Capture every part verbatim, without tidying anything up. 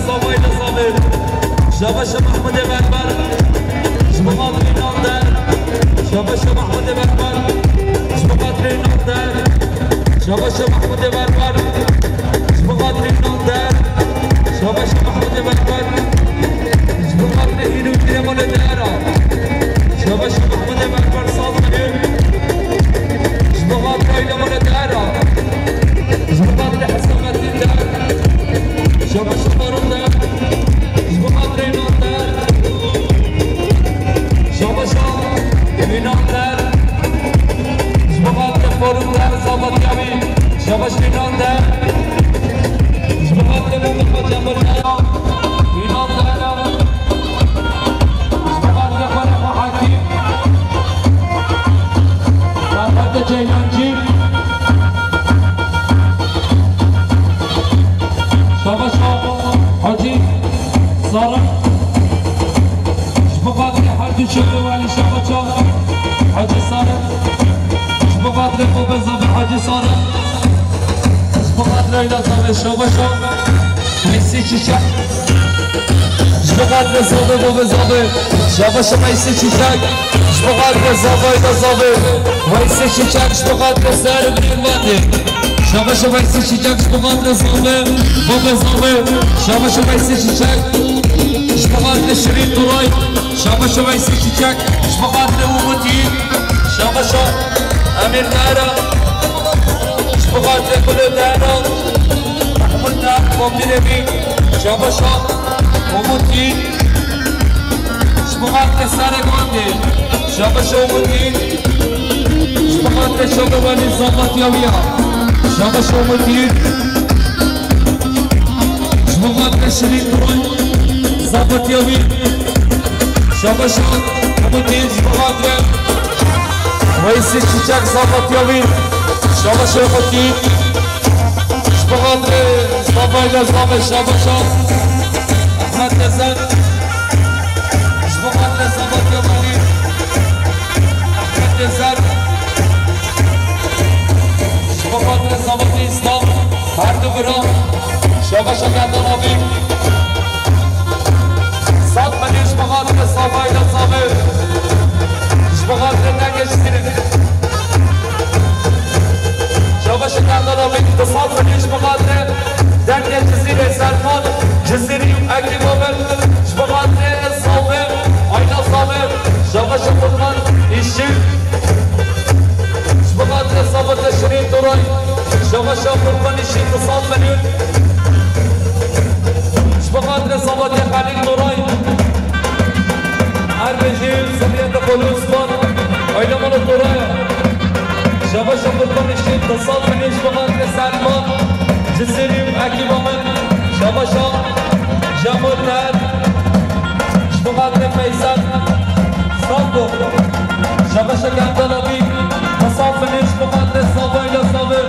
Zavayê Lezavê. Şabaşa Mehmûdê Berber. Ji bo xatirê Nalder. Şabaşa Mehmûdê Berber. Ji bo xatirê Nalder. Şabaşa Mehmûdê Berber. Ji bo xatirê Nalder. Şabaşa Mehmûdê Berber. Ji bo xatirê Hîrû Kirêmolê Dera. Şabaşa Mehmûdê Berber saz dikin. Ji bo xatirê Îlemolê Dera. Ji bo xatirê Hesametîn Der. Şabaşa Farûk Der. Ji bo xatirê Înan Der. Şabaşa Înan Der. Ji bo xatirê Farûk Der, Zavatiya wî. Şabaşa Înan Der. Ji bo xatirê Mustafa Cemal Der. Înan Der. Ji bo xatirê xwe Rexma Hekîm. Rahmetli Ceylancî. Şabaşa Hacî Sarı. Ji bo xatirê her du çevre welî şabaşa Hacî Sarı. Ji bo xatirê Bobê Zavê Hacî Sarı. Ji bo xatirê Îla Zavê şabaşa Veysê Çîçek. Ji bo xatirê Zavê Bobê Zavê şabaşa Veysê Çîçek. Ji bo xatirê Zavayê Îla Zavê Veysê Çîçek. Ji bo xatirê Serê Birî Vatê. Şabaşa Veysê Çîçek ji bo xatirê Zavê, Bobê Zavê. Şabaşa Veysê Çîçek ji bo xatirê Şirîn Turay. Şabaşa Veysê Çîçek ji bo xatirê Umutî. Şabaşa Emîr Dara ji bo xatirê Gulo Dara. Mehmûd Dar, Bobîrê Bî. Şabaşa Umutî. Ji bo xatirê Serê Gondê. Şabaşa Umutî. Ji bo xatirê Şogo Welî Zavatiya wî ya. Şabaşa Umutî. Ji bo xatirê Şirîn Turan Zavatiya wî. Şabaşa Umutî. Ji bo xatirê Weysî Çîçek Zavatiya wî. Şabaşa Umutî. Ji bo xatirê Zavayê Lezavê şabaşa Ehmed Tezer. Ji bo xatirê Zavatiya Welî Ehmed Tezer. Ji bo xatirê Zavatê Îslam her du bira şabaşa Gerdan Abî. Sed milyon ji bo xatirê Zavayê Lezavê. Ji bo xatirê dengê Cizîrê. Şabaşa Gerdan Abî, du sed milyon ji bo xatirê dengê Cizîrê Serkan, Cizîrî û ekîba min, ji bo xatirê Zavê, aîla Zavê, şabaşa Furkan Îşî, ji bo xatirê Zavatiya Şirîn Turay, şabaşa Furkan Îşî, du sed milyon, ji bo xatirê Zavatiya Xelîl Turay. Her bijî zurriyeta Xolû Osman, aîla mala Toraya. Şabaşa Qurban Işîn, du sed milyon ji bo xatirê Selma, Cizîrî û ekîba min. Şabaşa Cemal Teher, ji bo xatirê Feysel, Sado. Şabaşa Gerdan Abî, du sed milyon ji bo xatirê Zavayê Lezavê,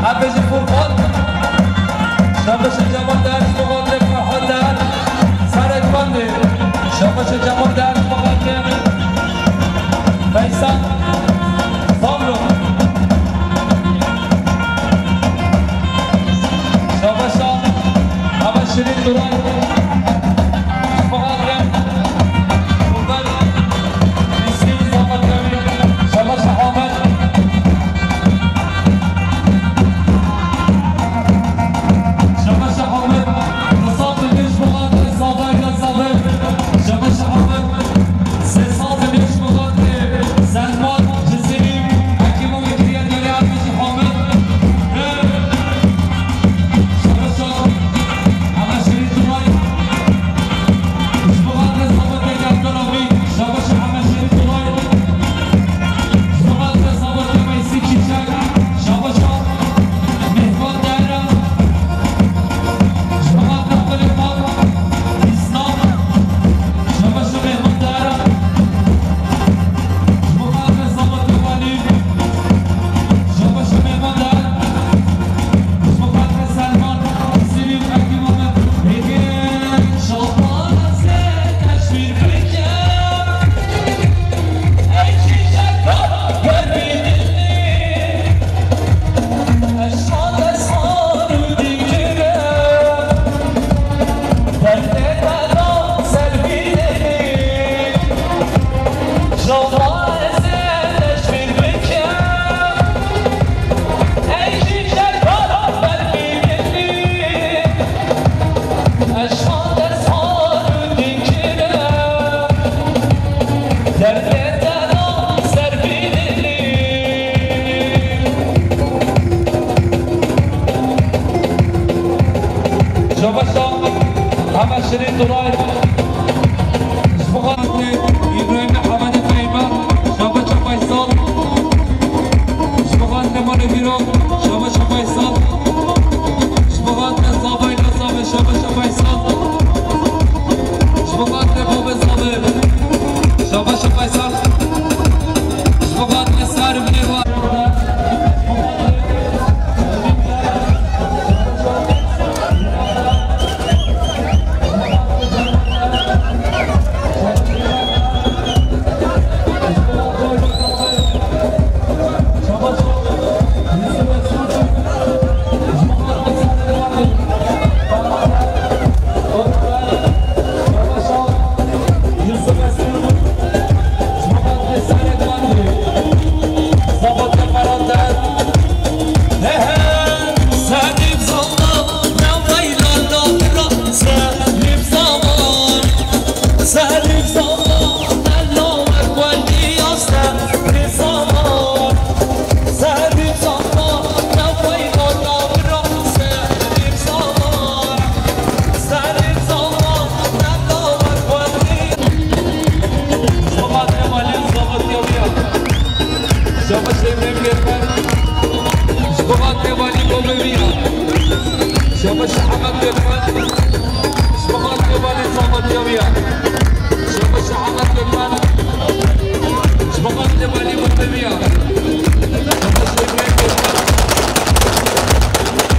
her bijî Furkan. Şabaşa Cemal Teher, ji bo xatirê Ferhat Teher. Serek Bandê, şabaşa Cemal Dert Babatê, Veysel Zamlo, şabaşa Hava Şirin Duran, Babatê, Kurdan, Miskin Zabatê, şabaşa Ahmet, şabaşa Ahmet. Şirîn Duray. Ji bo xatirê Îbrahîm Mihemed Fehîman, Şabaş Feysal. Ji bo xatirê Mano Hîro, Şabaş Feysal. Ji bo xatirê Zavayla Zavê, Şabaş Feysal. Ji bo xatirê Babê Zavê, Şabaş Feysal. Ji bo xatirê Sarim Nêwa. Şabaş Emre Gökmen. Ji bo xatirê Valî Gomeviya. Şabaş Ahmet Gökmen. Ji bo xatirê Valî Zavatiyaviya. Şabaş Ahmet Gökmen. Ji bo xatirê Valî Gomeviya. Şabaş Emre Gökmen.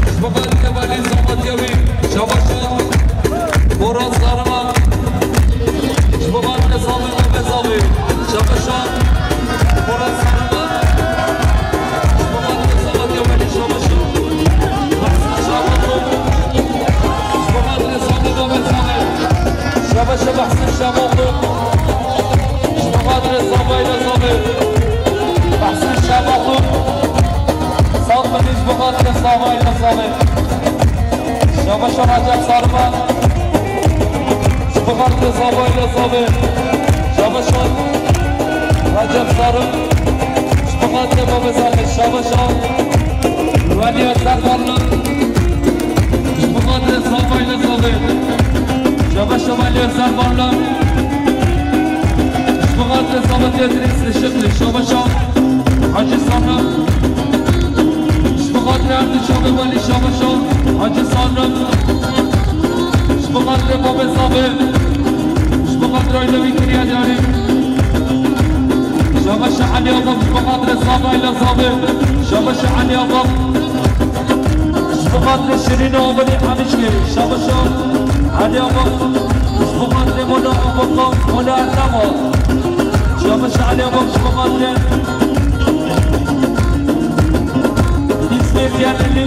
Ji bo xatirê Valî Zavatiyavi. Şabaş. Boran Sarıma. Ji bo xatirê Sami Mehmet Sami. Şabaşa. Boran Sarıma. Ji bo xatirê Sami Mehmet Sami. Şabaşa. Mahsun Şabaşa. Ji bo xatirê Sami Mehmet Sami. Şabaşa Mahsun Şabaşa. Ji bo xatirê Sami Mehmet Sami. Mahsun Şabaşa. Sami ji bo xatirê Sami Mehmet Sami. Şabaşa Recep Sarıma. Ji bo xatirê Zavayla Zavê. Şabaşa Recep Sarım. Ji bo xatirê Babê Zavê. Şabaşa Weliya Serbarlı. Ji bo xatirê Zavayla Zavê. Şabaşa Weliya Serbarlı. Ji bo xatirê Zavê Beatrice Işıklı. Şabaşa Hacı Sarım. Ji bo xatirê Erdinç Şabe Valî Şabaşa Hacı Sarım. Ji bo xatirê Babê Zavê. Ji bo xatirê aîlewî kiriye diyarî. Şabaşa Elî Agam, ji bo xatirê Zavayla Zavê. Şabaşa Elî Agam. Ji bo xatirê Şirîn Abilî Emişkê. Şabaşa Elî Agam. Ji bo xatirê Mola Agam, Mola Erdem. Şabaşa Elî Agam, ji bo xatirê Hizbê Fiyanlî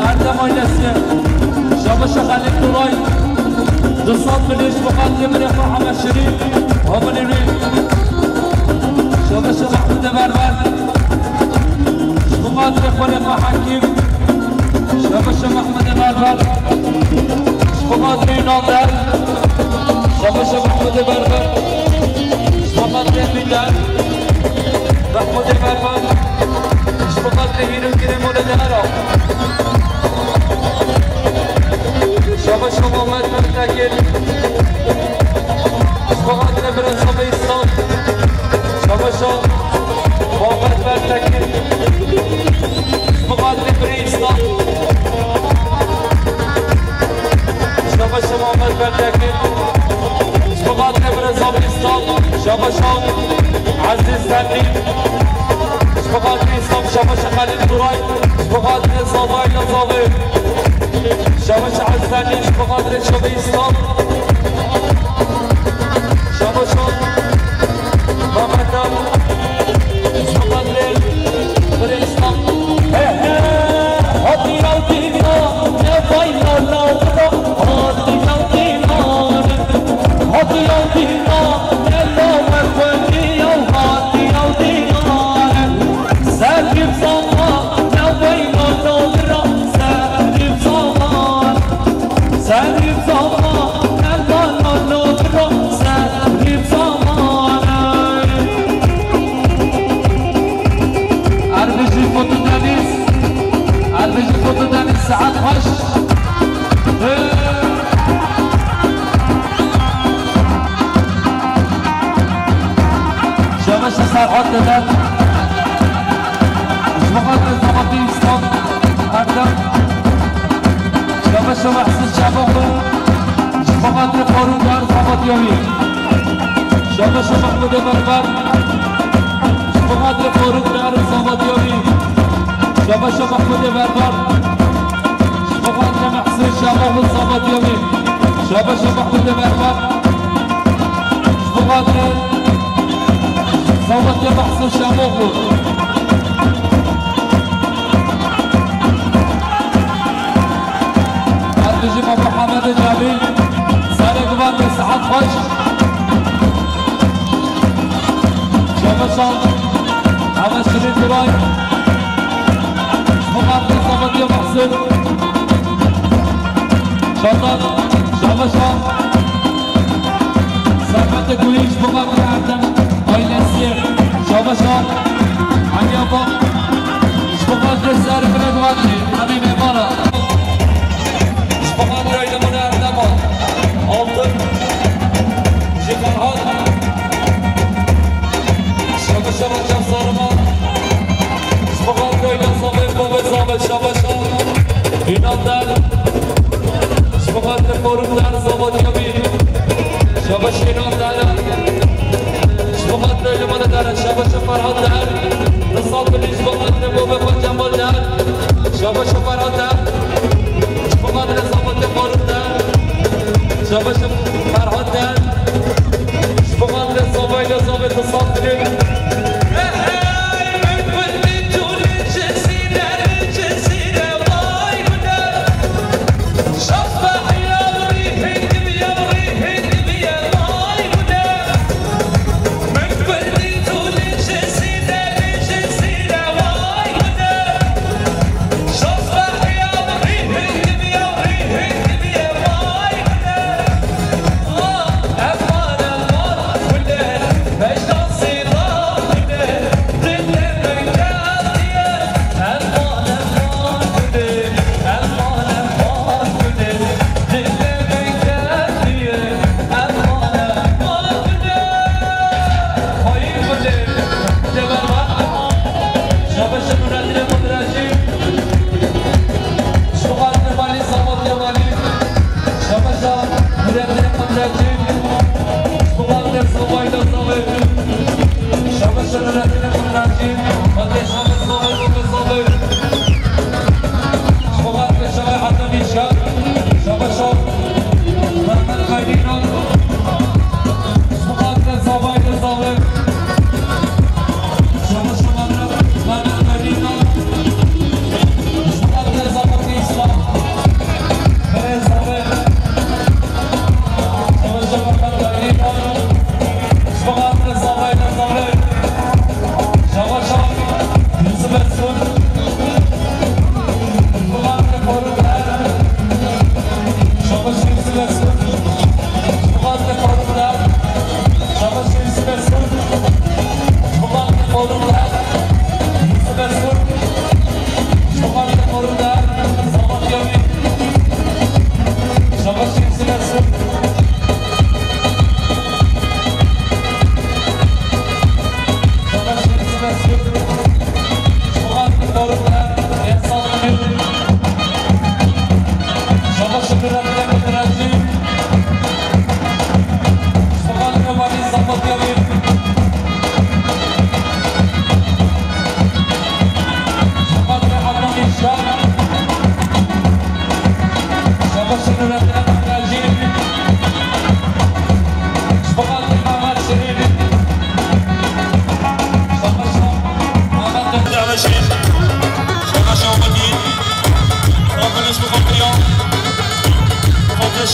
Erdem ailesi. Şabaşa Xelîl Turay. Du sed milyon ji bo xatirê birê xwe Emed Şirîn. Homilî wî. Şabaşa Mehmûdê Berber. Ji bo xatirê xwelê xwe Hekîm. Şabaşa Mehmûdê Berber. Ji bo xatirê Yunan der. Şabaşa Mehmûdê Berber. Ji bo xatirê Bîdar. Mehmûdê Berber. Ji bo xatirê Hîrûkirê Mola Dehera. Şabaşa Muhammed Bertekir. Ji bo xatirê Birasa Bey Stan. Şabaşa Muhammed Bertekir. Ji bo xatirê Birê Stan. Şabaşa Muhammed Bertekir. Ji bo xatirê Birasa Bey Stan. Şabaşa Ezîz Zennî. Ji bo xatirê Îslam. Şabaşa Xelîl Duray. Ji bo xatirê Zavayla Zavê. Şabaşa Ezîz Zennî. Ji bo xatirê Şabe Îslam. Şabaşa Mehmet Al. Ji bo xatirê Birê Îslam. He, he. Hatiya dîna, ne bayna navra. Hatiya dîna. Hatiya dîna, ne lawe xwedî ya. Hatiya dîna. Serî zama, ne bayna navra. Serî zama. Serî zama, ne Şabaşa Mahmudê Berber. Ji bo xatirê Farûk Dehir û Sabatiyê wî. Şabaşa Mahmudê Berber. Ji bo xatirê Mehsûn Şamoxlû Sabatiyê wî. Şabaşa Mahmudê Berber. Ji bo xatirê Sabatiyê Mehsûn Şamoxlû. Her bijî Baba Hemedê Celîl, serê guvan be, sihet xweş. Şabaşan, Hemê Şirîn Duray. Ji bo xatirê Sametiyê Mehsûn. Şadan, şabaşan. Sermetê Gulî ji bo xatirê Erdem ailesiyê. Şabaşa. Haniya ba. Ji bo xatirê ser Fred Wadî. Hemî mêvana. Ji bo xatirê Erdem Erdema. Altın. Ji Ferhat. Şabaşa Recep Sarıma. Ji bo xatirê Erdem Samet, Babê Samet, şabaşa. Înan Der. Ji bo xatirê Farûk Dehir, Sabatiyê wî. Şabaş Înan Dehir. Ji bo xatirê Limane Dehir, şabaş Ferhat Dehir. Du sed milî ji bo xatirê babê xwe Cemal Dehir. Şabaş Ferhat Dehir. Ji bo xatirê Sabatiyê Farûk Dehir. Şabaş Ferhat Dehir. Ji bo xatirê Sabayê Dehir, Sabê du sed milî.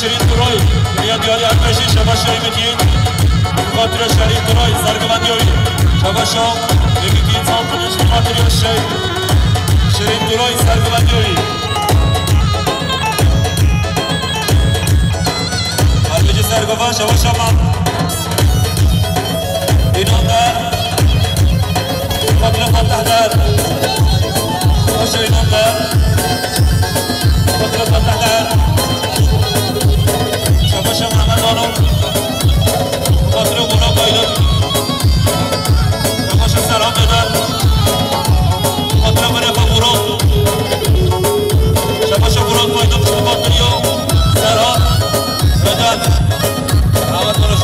Şirin Duray, ya diyarî Ermeşê, şebaşa Êmîtîn. Xatirê Şirin Duray, sergivendî wî. Şebaşa Êmîtîn, santiniş, xatirê şey. Şirin Duray, sergivendî wî. Harbêjî sergiva, şebaşa Mam. Înan de. Xatirê Fatih de. Şebaşa Înan de. Xatirê Fatih de. Şebaşa Mehmet Hanım. Xatirê Burak Aydın. Şebaşa Serhan Beden. Xatirê Merefa Burak. Şebaşa Burak Aydın. Xatirê Serhan Beden. Mehmet Hanım.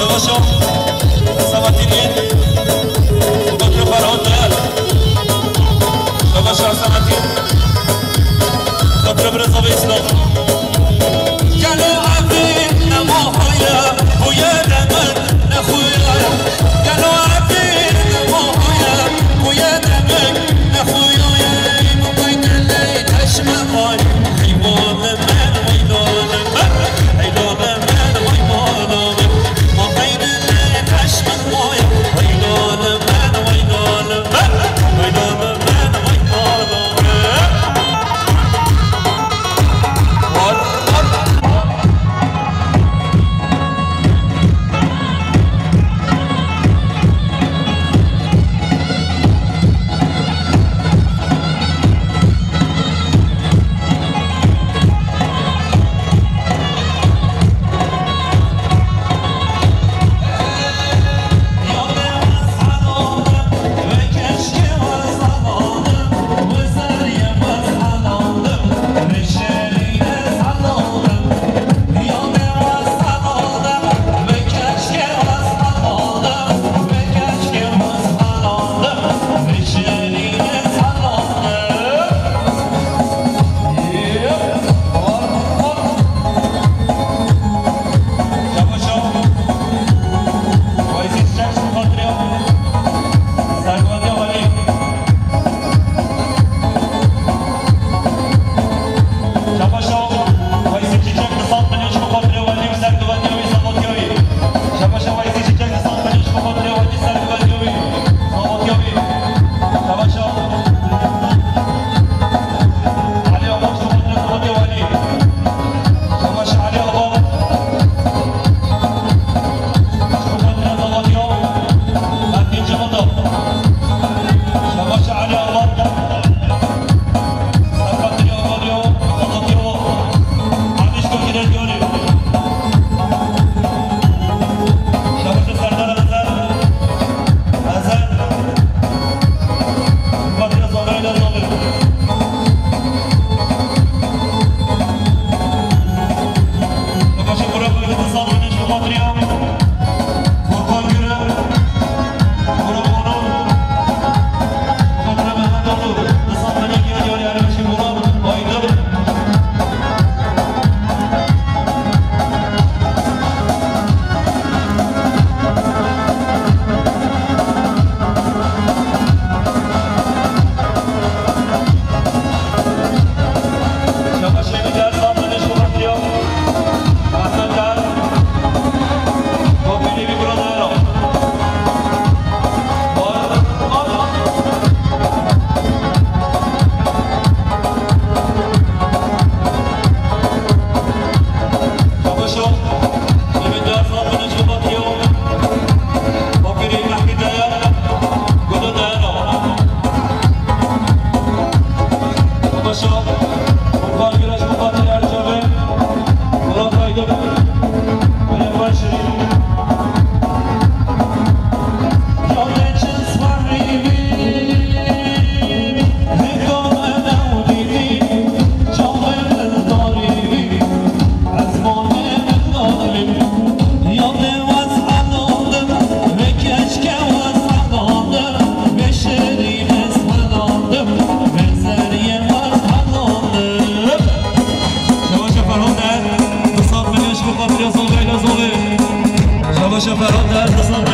Şabaşa Ferhat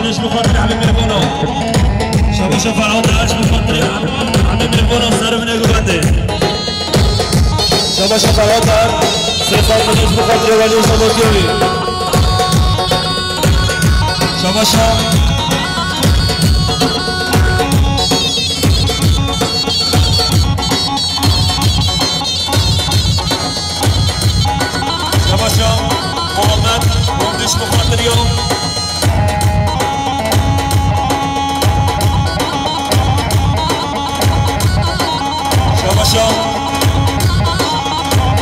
Erç bi xatirî Habib Mirvano. Şabaşa Ferhat Erç bi xatirî Habib Mirvano ser min e guvendê. Şabaşa Ferhat Erç, sê sed milyon bi xatirî Welî Sabatiyevî. Şabaşa. Şabaşa Muhammed, on beş bi xatirî yo. Şabaşa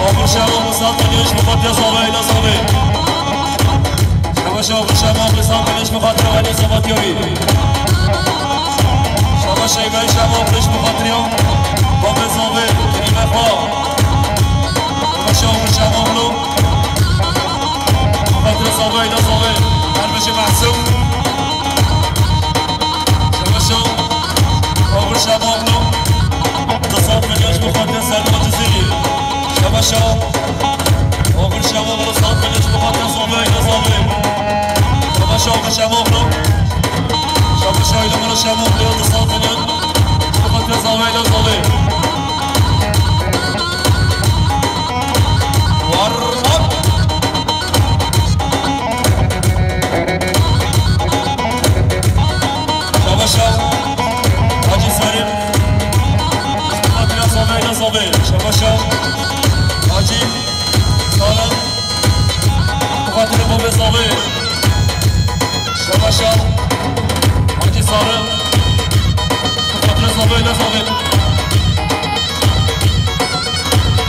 Abur Şema Musa Tanyoş bi xatirî Zava Ela Zave. Şabaşa Abur Şema Musa Tanyoş bi xatirî Ela Zava Tiyovi. Şabaşa Ela Şema Abur Şema bi xatirî Zava Ela Zave. Şabaşa Abur Şema Abur. Xatirê Zava Ela Zave. Her beşe mahsûm. Şabaşa. Abur Şema Abur. Du sed milyon ji bo Şaw. Oğul Şamoğlu sağ kılıç bu kadar sonra öyle sağlıyor. Şabaş Oğul Şamoğlu. Şabaş Oğul Şamoğlu yolda sağ kılıç. Bu kadar sonra öyle sağlıyor. Var, var. Şabaş Oğul. Hacı Sarı. Biraz sağ, biraz sağ. Şabaş Oğul. Hacı Sarı. Fatih Baba Sarı. Şabaş Oğul. Hacı Sarı. Fatih Sarı, biraz sağ.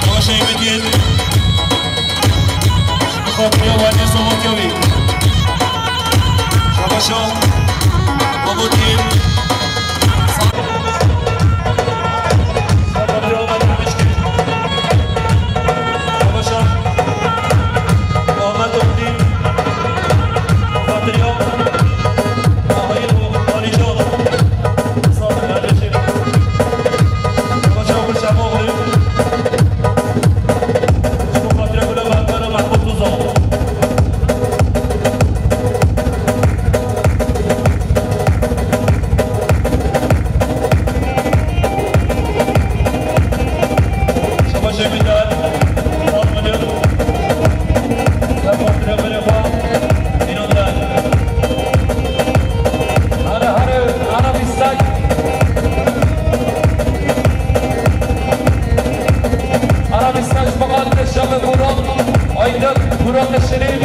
Şabaş Oğul. Fatih Yavuz, Somat Yavuz. Şabaş Oğul. Baba Team. Arabistan ji Şamê Burak, Aydın, Burak Şirin.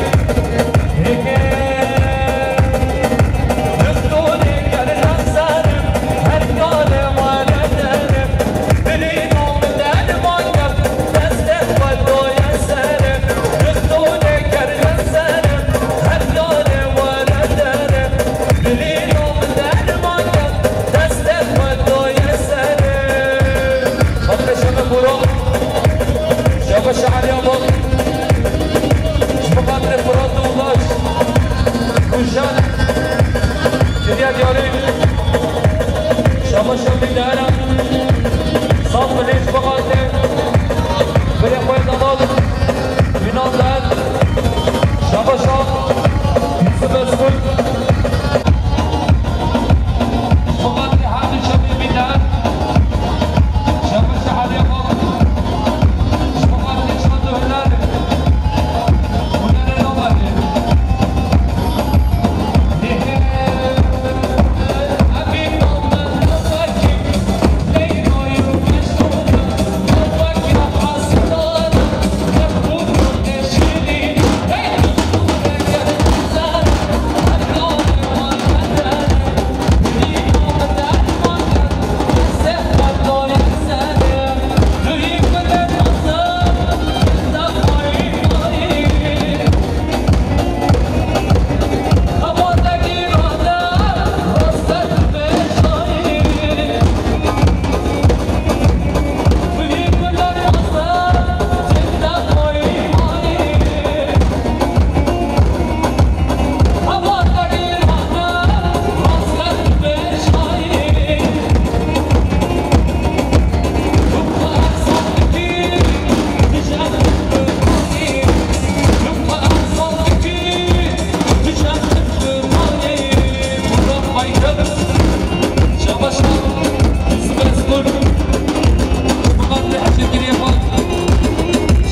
Şabaş Alî Abat. Ji bo xatirê Firat û Ulaş. Gujan. Kiriye diyarî. Şabaş Alî Dara. Saz milî ji bo xatirê. Birê xwe damat. Yunan Dara. Şabaş Alî. Yusuf Özkurt.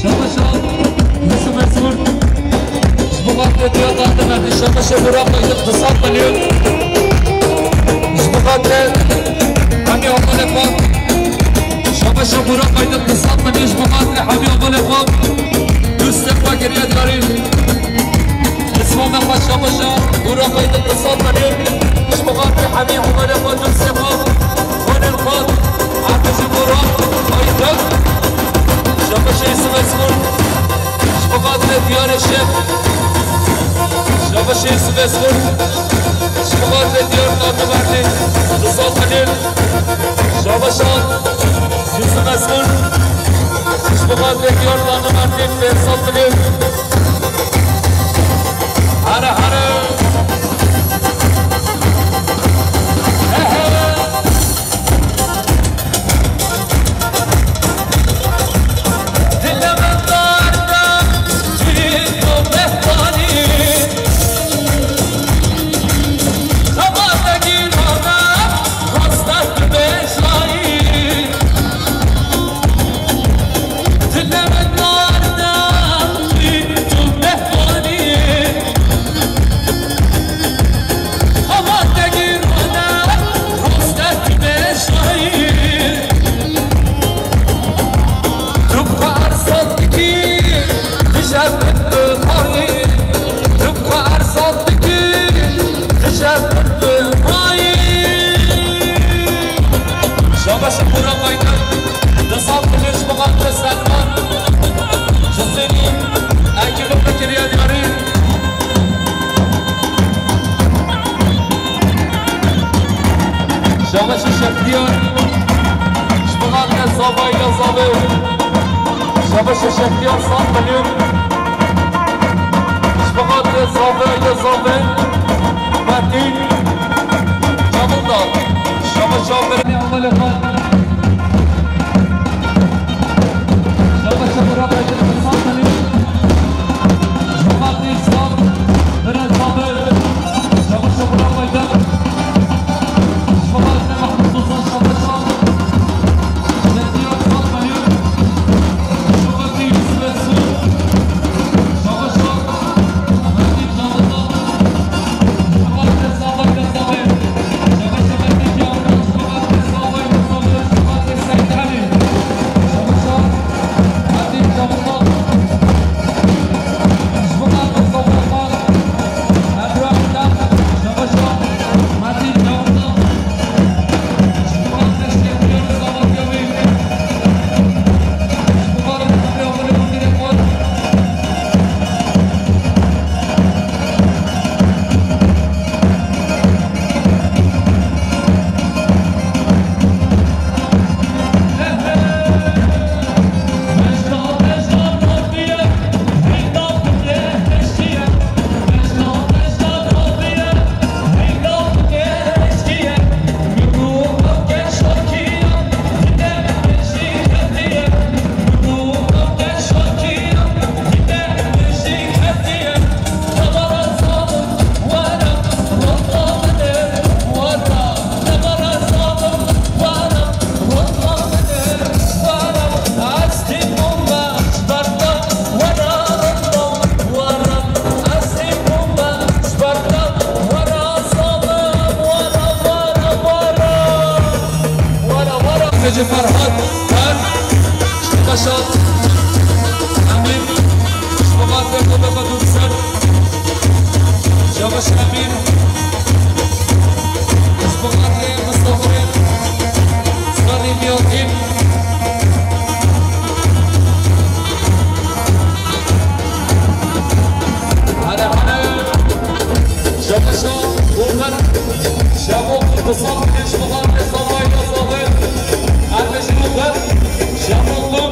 Şabaşa Yusuf Mesut. Ji bo xatirê Diyar Dağ Temelli, şabaşa Burak Aydın, du sed milyon. Ji bo xatirê Hemî Abalê xwe. Şabaşa Burak Aydın, du sed milyon. Ji bo xatirê Hemî Abalê xwe. Du sed xwe kiriye diyarî. Îsmail Mehmet şabaşa Burak Aydın, du sed milyon. Ji bo xatirê Hemî Abalê xwe, du sed xwe. Wanên xwe. Hemî ji Burak Aydın. Şabaşa Yusuf Mesut. Ji bo xatirê Diyarê Şêx. Şabaşê Yusuf Esgur. Ji bo xatirê Diyar Naxçe Mardin. Rıza Xelîl. Şabaşa Yusuf Esgur. Ji bo xatirê Diyar Naxçe Mardin. Pênc sed milyon. Here here. He he. Dile min Şefqatê Zavayê Zavê. Şebeşa Şehriyar sed milyon. Şefqatê Zavayê Zavê. Fatî. Çavulda. Şebeşa Mirê Amelê Xan. Şebeşa Mirê Amelê Xan. Hacı Ferhat, ben, Şebeşa Emîn, Şebeşa Emîn, Şebeşa Emîn, Şebeşa Emîn, Mustafa Emîn, Salim Yakin. Hele hele. Şebeşa Omer. Şevok, Mustafa Emîn, Şebeşa Emîn, Salim Yakin. Şevok.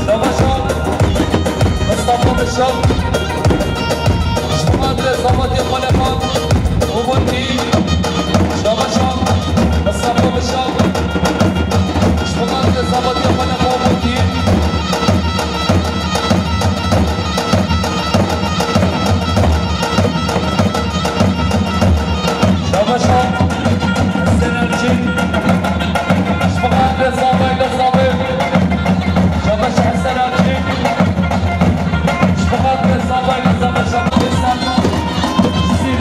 Şebeşa Mustafa Mişal, Şebeşa Zavatê Xwelefan, Ubunî, Şebeşa Mustafa Mişal, Şebeşa Zavatê Xwelefan, Ubunî. Şebeşa Hesen Elçin. Şebeşa Hesen Elçin. Şebeşa Hesen Elçin. Şebeşa Hesen Elçin.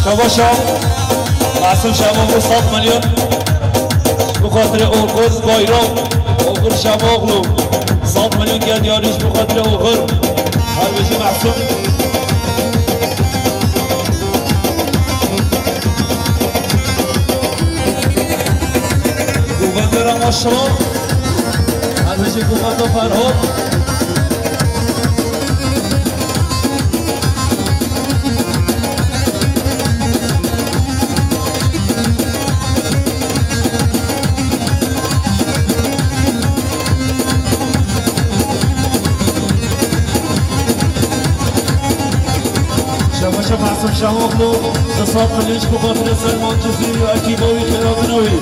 Şabaşa, Masum Şamoglu sed milyon. Bu xatirê Oğuz Bayram, Oğuz Şamoglu. Sed milyon gel yarış bu xatirê Oğuz. Her bizi Masum. Guvendera maşallah. Her bizi Guvendera Ferhat. Şabaşa Masum Şamoglu, du sed milyon ji bo xatirê Selman Cizîrî û ekîba wî xêratina wî.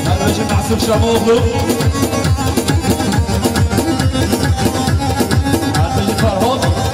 Her bijî Masum Şamoglu. Her bijî Ferhat.